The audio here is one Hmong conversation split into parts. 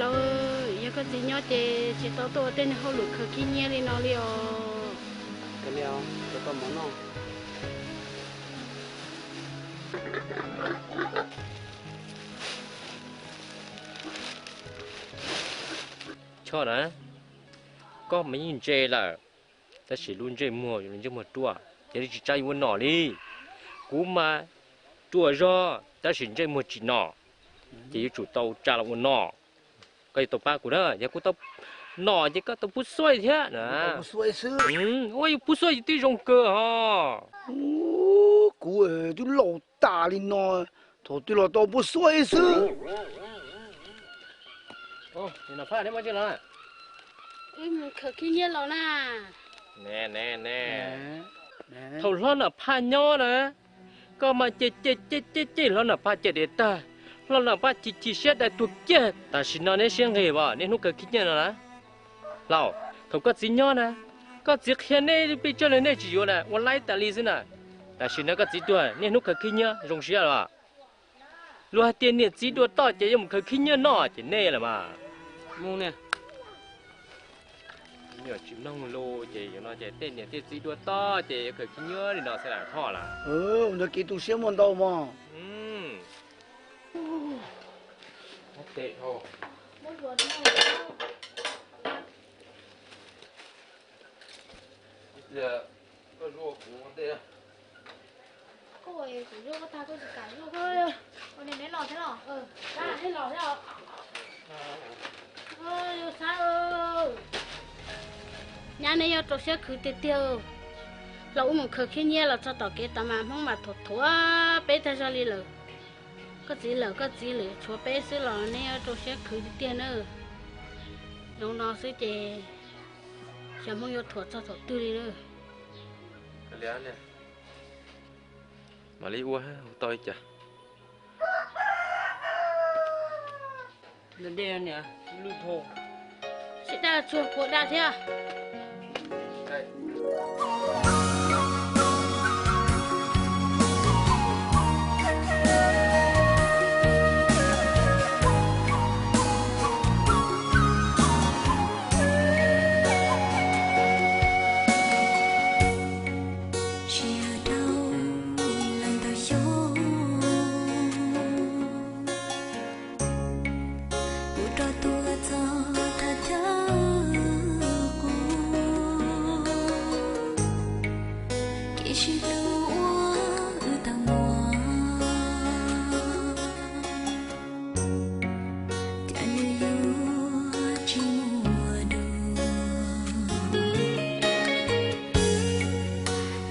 Yog koj txiv nyob ces tsis tau tuaj ua tej niag hauj lwm khaws khib nyiab li no li os. Kav liam, tau mov noj. Choj na, koj mas yeej ntse lawm, tab sis lub ntsej muag, lub ntsej muag ruaj ces tsis tsa yuav ua nom li. Kuv mas ruam zog tab sis ntsej muag tsis nom, ces yuav tsum tau tsa los ua nom. Koj yuav tau pab kuv na, yog kuv tau nom ces koj tau pub xuaj thiab na. Ua yus pub xuaj yus twb zoo kawg hos. Kuv twb laus tas li no, thaum twg los tau pub xuaj xwb. Wb mus khaws khib nyiab los na. Ne ne ne, thaum hlob Nam Phaj nyob na, koj mas cem cem cem cem cem hlob Nam Phaj cem tiav tag, hlob Nam Phaj chim chim siab dai tuag kiag. Tam sim no neb siab nqig as, niaj hnub khaws khib nyiab no na. Laus, thaum koj txiv nyob na, koj txiv qhia nej pes tsawg los nej tsis yuav na, ua laib tas li xwb na. Tam sim no koj txiv tuag, niaj hnub khaws khib nyiab zoo siab los. Luag hais tias niam txiv dua toj ces yuav mus khaws khib nyiab noj ces nej lawm mas. Mus niam. Nyuam tsis mloog lus ces yuav no ces tej niam tej txiv dua toj ces yuav khaws khib nyiab li no xwb lam thoj lawm. Ua ntawd kev tu siab muaj ntau mog. Nyab neb yuav rau siab khwv tiag tiag. Los wb mus khaws khib nyiab los txog tom kev tas mas Hmoob mas thuam thuam peb tag zog li lawm. Koj txiv lawm, koj txiv lawm, tshuav peb xwb los neb yuav rau siab khwv tiag tiag na. Zoo no xwb ces xyov Hmoob yuav thuam txog thaum twg li na. Mam li ua tau li cas. Sib daj tsuag puas daj thiab. Sij hawm dhau, leej ntau xyoo, kuv rov tuaj txog thaj chaw qub. Kev sib hlub uas wb tau muaj, cas nws yuav tsis muaj dua.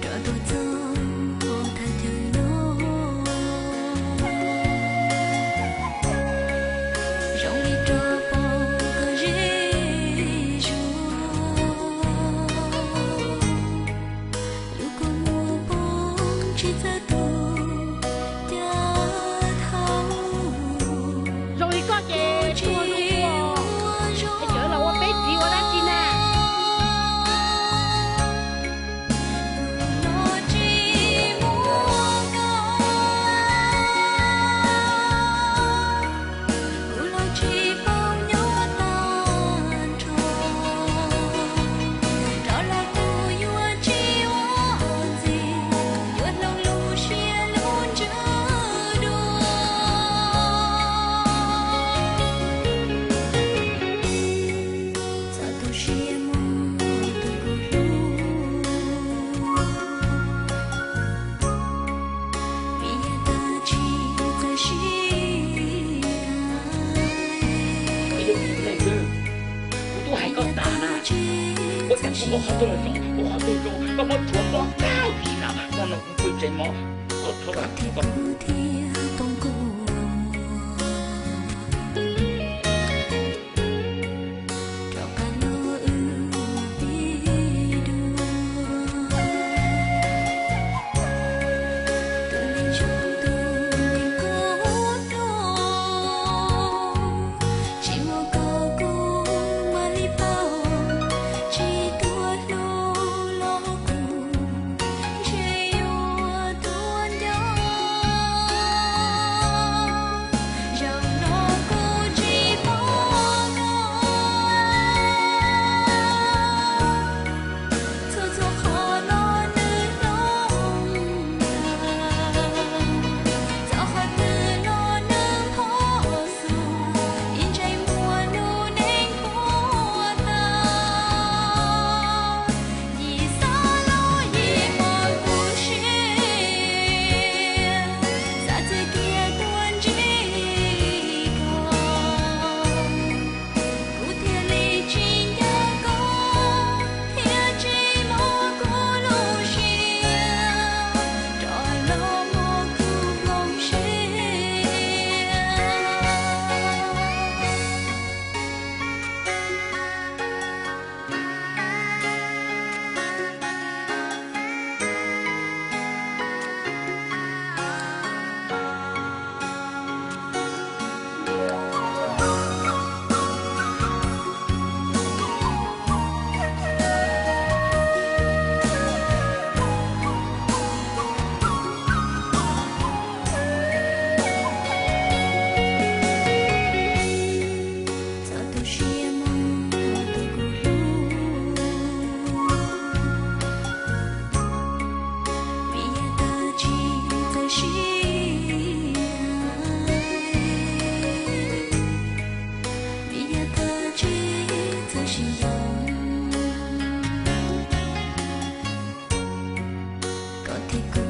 Rov tuaj txog thaj chaw no, zoo li rov pom koj zej zuag. Lub kua muag poob tsis txawj tuag, cas thaum zoo li koj ces tsis ua zoo, es tseem los ua peb txiv ua dab tsi na? Kuv twb hais koj tas na, ua cas koj muab qhov tuaj los zoo, ua qhov tuaj zoo, koj muab rhuav pob kab tsis na, hmo no kuv pw tsev mov, koj txhob lam kuv koj. Ib